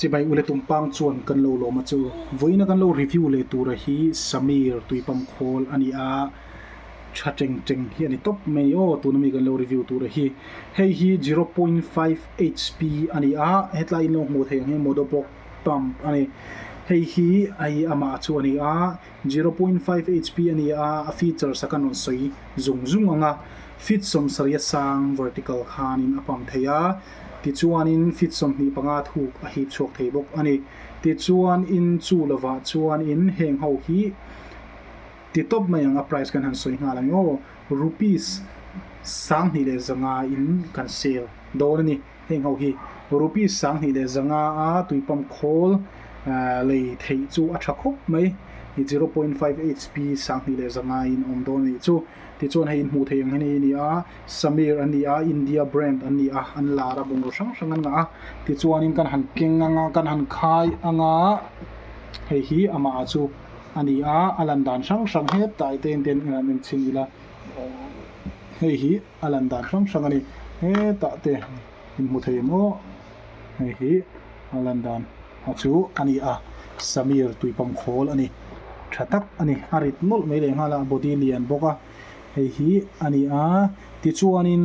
Chibai ule tumpang chuan kan lo lawm a chu. Vawiina kan lo review leh tura hi Samir tuipam khawl a ni a, tha teng teng hi a ni tawp mai aw tuna mi kan lo review tura hi. Hei hi 0.5 HP a ni a, hetlai in lo hmuh theih ang hian motoblock pump a ni. Hei hi hei amah chu a ni a, 0.5 HP a ni a, a features a kan rawn sawi zung zung ang a, feet 70 a sang vertical khanin a pump thei a. Tichuanin feet 25 thuk a hip chhuak thei bawk a ni. Tichuanin chu lovah chuanin heng ho hi ti tawp mai ang a price kan han sawi nghal ang aw. Rupees 2500 in kan sale dawn a ni. Heng ho hi rupees 2500 a tui pump khawl lei theih chu a tha khawp mai. 0.5 HP 2500 in awm dawn a nih chu. Tichuan hei inhmuh theih ang hian hei a ni a, Samir an ni a, India brand an ni a, an lar a bungraw hrang hrang an ngah a. Tichuanin kan han keng ang a, kan han khai ang a, hei hi amah chu a ni a, a lan dan hrang hrang hetlai te in ten an en chhin ila, hei hi a lan dan hrang hrang a ni, hetah te inhmu thei em aw, hei hi a lan dan a chu a ni a, Samir tuipang khawl a ni, tha tak a ni, a rit nawlh mai leh nghal a, body lian bawk a, hei hi a ni a, tichuanin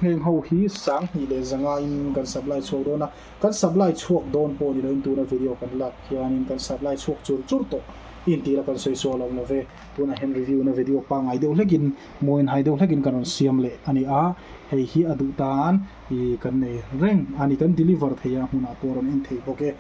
heng ho hi 2500 in kan supply chhuak dawn a, kan supply chhuak dawn pawh ni loin tuna video kan lak hianin kan supply chhuak chur chur tawh intih la kan sawi sual awm lo ve, tunah hian review na video pangngai deuh hlekin mawiin hai deuh hlekin kan rawn siam leh a ni a, hei hi a duh tan. Ih kan nei reng a ni kan deliver thei a hmunah pawh rawn en thei bawk e.